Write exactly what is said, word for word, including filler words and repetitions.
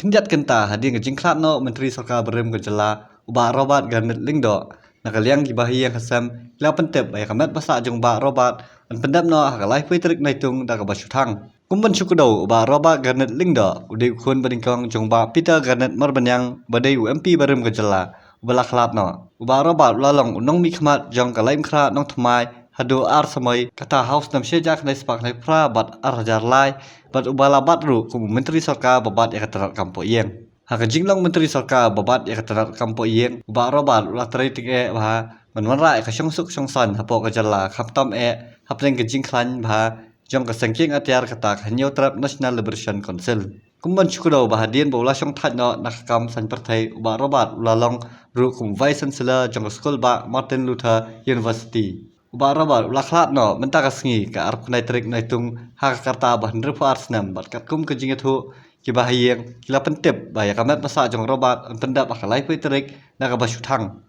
Khyndiat kynta hadien ka jingkhlad noh u Myntri Sorkar barim ka jylla u Bah Robert Garnet Lyngdoh, na ka liang ki bahaïing ha sem ki la pyntip ba ïa ka met ba sah jong u Bah Robert yn pyndep noh ha ka laiphew tarik Naitung da kaba shu thang. Kum ban shu kdew, u Bah Robert Garnet Lyngdoh u dei u khun banyngkong jong u Bah Peter Garnet Marbaniang ba dei u M P barim ka jylla uba la khlad noh. U Bah Robert u la long u nongmihkhmat jong ka Laitumkhrah Nongthymmai haduh ar samoi, kata ha u snem shi hajar khyndai spah khyndai phra bad ar hajar lai, bad uba la bat ruh kum u Myntri Sorkar ba bat ïa ka tnat kam poh ïing. Ha ka jinglong Myntri Sorkar ba bat ïa ka tnat kam poh ïing, u Bah Robert u la trei tyngeh bha ban wanrah ïa ka shongsuk shongsaiñ hapoh ka jylla, khamtam eh hapdeng ka jingkhlaiñ bha jong ka seng kieng atiar, kata ka Hynñiewtrep National Liberation Council. Kum ban shu kdew ba hadien ba u la shong thait noh na ka kam saiñ pyrthei, u Bah Robert u la long ruh kum u Vice Chancellor jong ka skul bah Martin Luther University. U Bah Robert u la khlad noh mynta ka sngi ka arphew khyndai tarik Naitung ha ka rta ba hynriewphew ar snem, bad katkum ka jingïathuh, ki bahaïing ki la pyntip ba ïa ka met ba sah jong u Robert yn pyndep ha ka laiphew tarik na kaba shu thang.